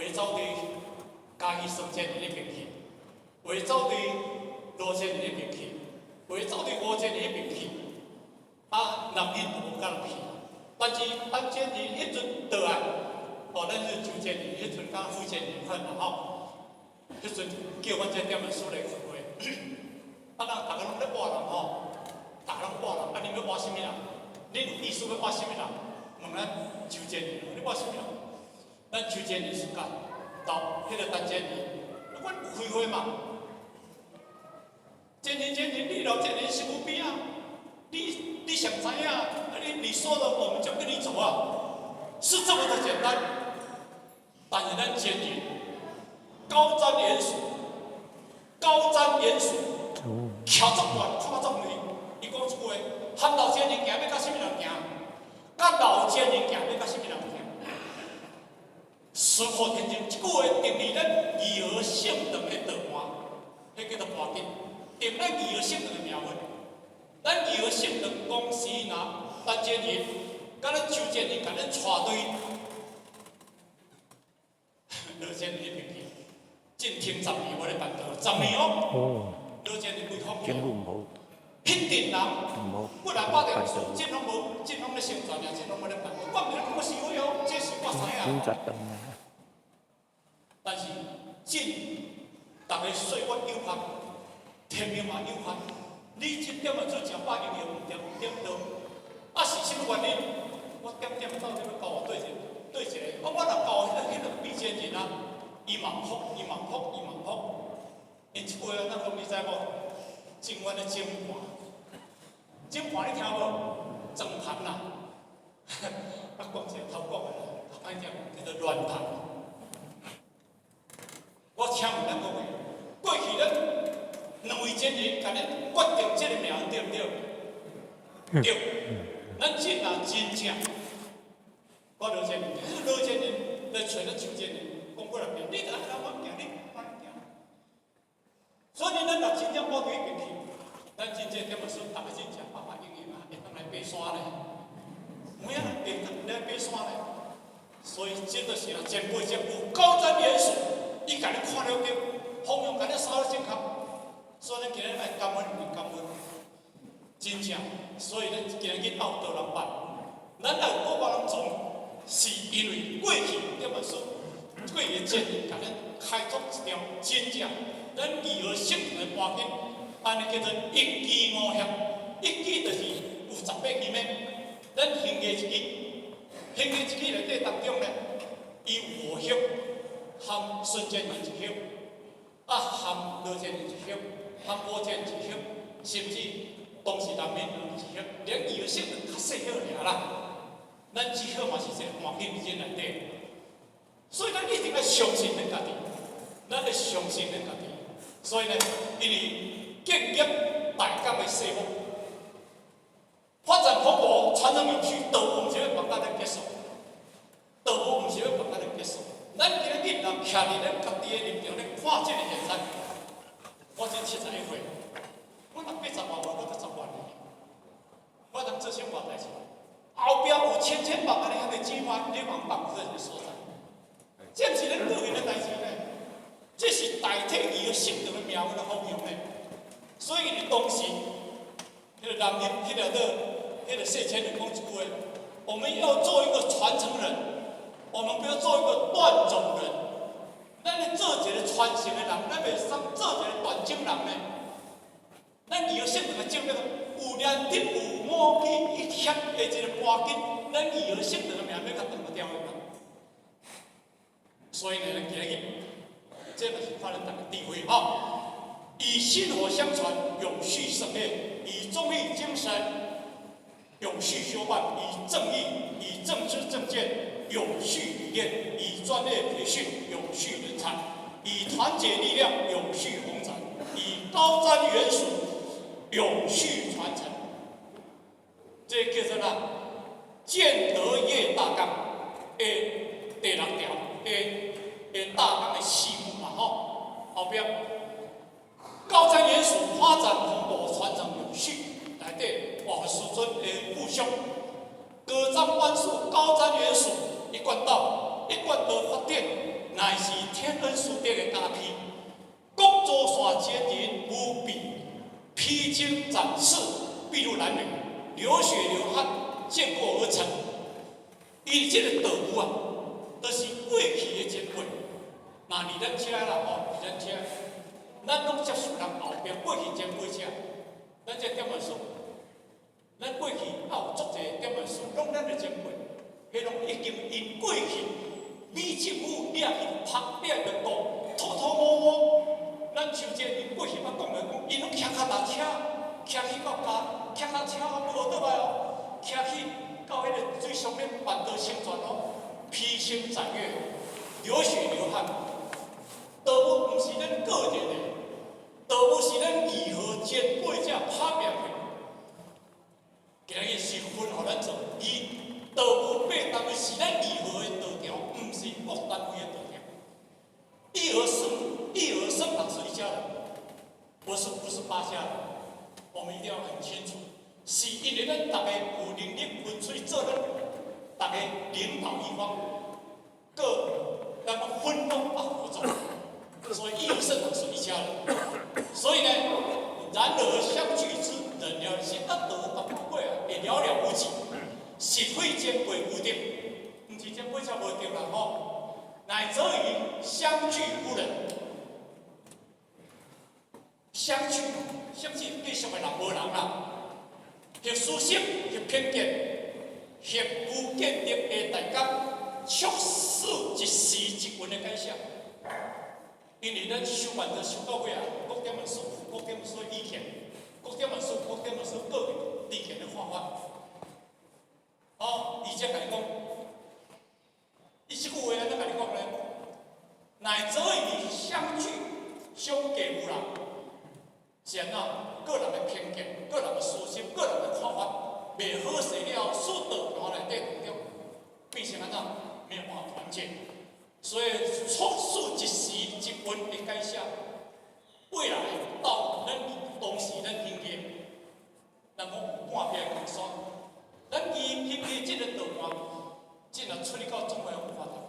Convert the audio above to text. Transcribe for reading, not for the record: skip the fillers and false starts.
的走佇嘉義雙千人彼邊去，有的走佇羅千人彼邊去，有的走佇五千人彼邊去，啊，男人就無佮人去。但是陳建仁彼陣倒來，哦，咱是周建仁，彼陣佮傅建仁款啦吼。彼陣叫阮這點的師來開會，啊，人逐个攏咧挖人吼，逐个攏挖人，啊，恁欲挖啥物人？恁有意思欲挖啥物人？問咱周建仁，你挖啥物人？咱周建仁是甲到彼个陳建仁，阮有開會嘛？建仁建仁，你留建仁身軀邊啊？你想知影？啊，你說的，我們就跟你走啊，是這麼的簡單。但是咱建仁高瞻遠矚，高瞻遠矚，徛足懸，看足遠。伊講一句話：含老前人行，欲佮啥物人行？佮老前人行，欲佮啥物人行？石破天驚，這句話定佇咱義和聖堂的道盤，彼叫做盤經，定咱義和聖堂的命運。咱義和聖堂公司若陳建仁，佮咱周建仁，共咱帶隊，羅建仁彼邊去，進停10年無咧辦道，十年哦。羅建仁規風政府毋好，彼陣人，毋好，本來百條樹，政府無，政府咧宣傳爾，政府無咧辦。我毋是咧講是非哦，這是我知影。但是，進逐个歲月有限，天命嘛有限。你這點仔做食飽營養，毋對毋對倒，啊是啥物原因？我點點到底欲交予對一個對一個，啊我若交彼個彼個比前人啊，伊嘛福，伊嘛福，伊嘛福。𪜶這句話按怎講？你知無？正阮咧整盤，整盤你聽無？裝盤啦，啊講一個頭講的啦，較歹聽，叫做亂盤。我請問咱各位，過去咱兩位前人共咱決定這個命對毋對？對。咱真若真正，我羅前人，羅前人來揣咱周建人，講過來遍，你著愛按怎行，你按怎行。所以咱若真正報對彼邊去，咱真正點仔說，逐个真正飽飽盈盈啊，會當來爬山咧。有影會當來爬山咧。所以這就是啊，前輩前輩高瞻遠矚，伊共你看了對，方向共你掃得正確。所以咱今日愛感恩，毋感恩，真正。所以咱今日後多人辦，咱愛有國人創，是因為過去點仔說，過去的前人共咱開拓一條真正咱義和聖堂的盤經，按呢叫做一支五葉，一支就是有18支咩？咱行嘅一支，行嘅一支內底當中咧，伊有五葉，含孫建人一葉，啊含羅建人一葉，含吳建一葉，甚至當時人民一葉，連義和聖堂較細葉爾啦。咱這葉嘛是一個盤經佇這內底，所以咱一定愛相信咱家己，咱愛相信咱家己。所以呢，因為建業大港的細目，發展蓬勃，傳承永續，道毋是欲講到咱結束，道毋是欲講到咱結束。咱今日人徛佇咱家己的立場咧看這個現實，我這71歲，我若80外歲，我才10外年，我通做啥物代誌？後壁有千千萬萬的遐個機關，你往放這個所在，這毋是咱個人的代誌呢，這是大體義和聖堂的命運的方向呢。所以伊當時，彼個男人，彼個謝千人講一句話：我們要做一個傳承人，我們不要做一個斷種人。咱咧做一個傳承的人，咱袂使做一個斷種人呢。咱義和聖堂的種那個有連得有五支一葉的一個盤根，咱義和聖堂的命欲較斷無掉的嘛。所以呢，咱今日，這就是看咱逐个智慧吼。以薪火相傳，永續生業；以忠義精神，永續修辦；以正義、以正知正見，永續理念；以專業培訓，永續人才；以團結力量，永續發展；以高瞻遠矚，永續傳承。這叫做啥？建德業大綱的第六條的大綱的序幕嘛吼，後壁。高瞻遠矚，發展蓬勃，傳承永續，內底活佛師尊的故鄉。高瞻遠矚，高瞻遠矚，一貫道，一貫道發展，乃是天恩殊德的加被。各族山前人無比披荊斬棘，篳路藍縷，流血流汗建構而成。伊這个道務啊，都是過去的前輩。若佇咱遮啦吼，佇咱遮，咱攏接受人後壁過去前輩者，咱這點文書，咱過去也有足濟點文書，攏咱的前輩，彼攏已經𪜶過去，美政府掠去拍掠兩度，偷偷摸摸。咱像這𪜶過去捌講的講，𪜶攏騎跤踏車，騎去到家，騎跤車哦，無倒來哦，騎去到彼個水上面辦道成全哦，披星戴月，流血流汗。道務毋是咱個人的，道務是咱義和前輩者拍拼的。今日是分予咱做，而道務八單位是咱義和的道場，毋是各單位的道場。義和聖堂是一家人，不是58家人。我們一定要很清楚，是因為咱逐家有能力分出去做咱逐家領導一方，各咱們分工啊合作，所以義和聖堂是一家人。所以呢，然而相聚之人了是啊，道到尾啊，會寥寥無幾，實非前輩無德，毋是前輩才無德啦吼。乃則於相聚無人，相聚，相聚繼續的人無人啦。或私心，或偏見，或無建立的大綱，促使一時一群的改寫。因為咱修辦就修到尾啊，各點文書，各點文書意見，各點文書，各點文書個人意見的看法。哦，伊才共你講，伊這句話按怎共你講呢？乃則於相聚相隔無人，是按怎？個人的偏見、個人的私心、個人的看法，袂好勢了，使道盤內底當中變成按怎？沒有辦法團結，所以促使一時一群的改寫，未來到咱當時咱興業，咱講有半壁江山，咱伊興業這個道盤，這若出去到總會有法度。